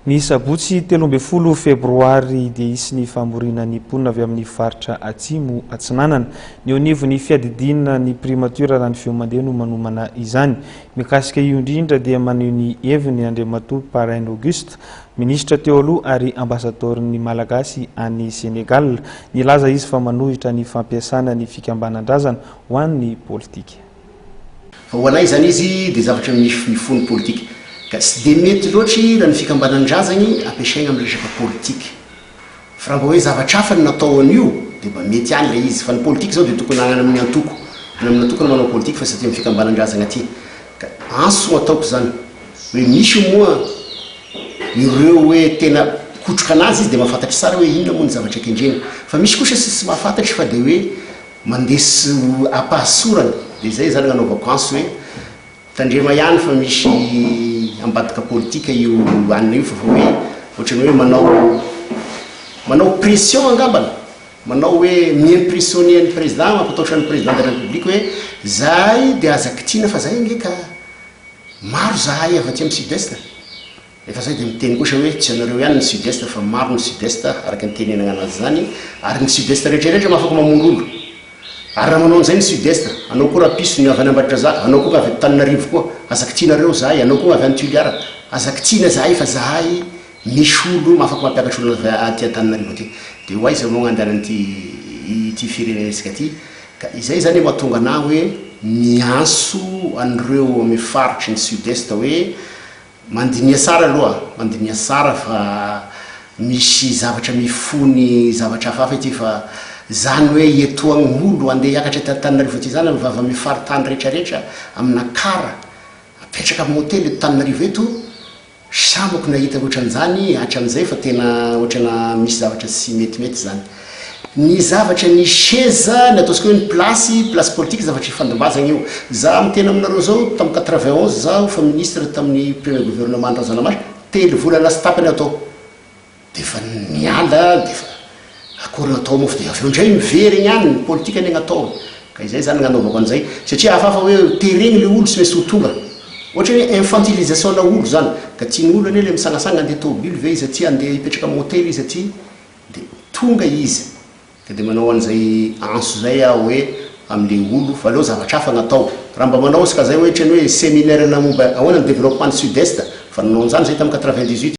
Ny sabotsy 13 febroary dia hisy ny famoriana ny mponina avy amin'ny faritra Atsimo Atsinanana. Ny eo anivon'ny fiadidiana ny primature raha ny feo mandeha no manomana izany. Mikasika io indrindra dia maneho ny heviny Andriamatoa Paraina Auguste, minisitra teo aloha ary ambasadaoron'ny Malagasy any Sénégal. Nilaza izy fa manohitra ny fampiasana ny fikambanan-drazana ho an'ny politika. Fa ho anay izany izy dia zavatra mifono politika. Ka tsy dia mety loatry raha ny fikambanan-drazagny ampiasaigna amin'ny resaka politika. Fa raha mba hoe zavatra hafa no natao an'io dia mba mety ihany ilay izy. Fa ny politika izao dia tokony any amin'ny antoko. Any amin'ny antoko no manao politika fa tsy aty amin'ny fikambanan-drazagna aty. Ka antso no ataoko izany hoe misy moa ireo hoe tena kotroka anazy izy dia mahafantatry tsara hoe inona moa ny zavatra kendreny. Fa misy kosa tsy mahafantatry fa dia hoe mandeha sy ampahasorana, dia izay izany nanaovako antso hoe tandrema ihany fa misy ambadika politika io anona io fa fa hoe ohatran'ny hoe manao manao pression angambany, manao hoe mi-impressionner an'ny président, mampatahotra an'ny président de la république hoe zahay dia aza kitina fa zahay ange ka maro zahay avy aty amin'ny sud-est. Efa zay dia miteny kosa hoe tsy anareo ihany ny sud est fa maro ny sud est araka ny tenenagna anazy zany ary ny sud est rehetra rehetra mahafaka mamono olo ary raha manao an'izay ny sud est anao koa rapiso ny avy any Ambatondrazaka anao koa avy eto Tananarivo koa aza kitianareo zahay anao koa avy any Toliara aza kitiana zahay fa zahay misy olo mahafaka mampiakatra olona avy aty Antananarivo aty dia ho aiza moa gn'andehanan'ity ity firenentsika ty ka izay zany mahatonga anah hoe miantso an'ireo amin'ny faritry ny sud est hoe Mandiniha tsara aloha, mandiniha tsara fa misy zavatra mifony zavatra hafahafa ity fa zany hoe etoagny olo andeha hiakatra eto Antananarivo aty zany amin'ny vava amin'ny faritany rehetra rehetra amina car apetraka amin'ny hotely eto Tananarivo eto sambako nahita ohatran'izany hatramizay fa tena ohatrana misy zavatra tsy metimety zany. Ny zavatra ny seza, ny ataontsika hoe ny place, place politique zavatra ifandombazagna io. Za miteny aminareo zao, tamin'ny 91 zaho efa ministre tamin'ny premier gouvernement an'i Razanamahasoa, telo volana sy tapany aho tao de efa niala de efa akory atao moa fa de avy eo ndray miverigny any, ny politique anie gn'atao. Ka izay zany gn'anaovako an'izay, satria hafahafa hoe teregny le olo tsy maintsy ho tonga. Ohatra hoe infantilisation-na olo zany, ka tian'olo anie le misangasanga andeha tôbily ve izy aty, andeha hipetraka am hotely izy aty, Dia tonga izy ka dia manao an'izay antso izay aho hoe amin'ilay olo fa aleo zavatra hafa natao. Raha mba manao isika izay hoe ohatran'ny hoe séminaire-na momba ahoana ny développement ny sud-est fa nanao an'izany izay tamin'ny 98.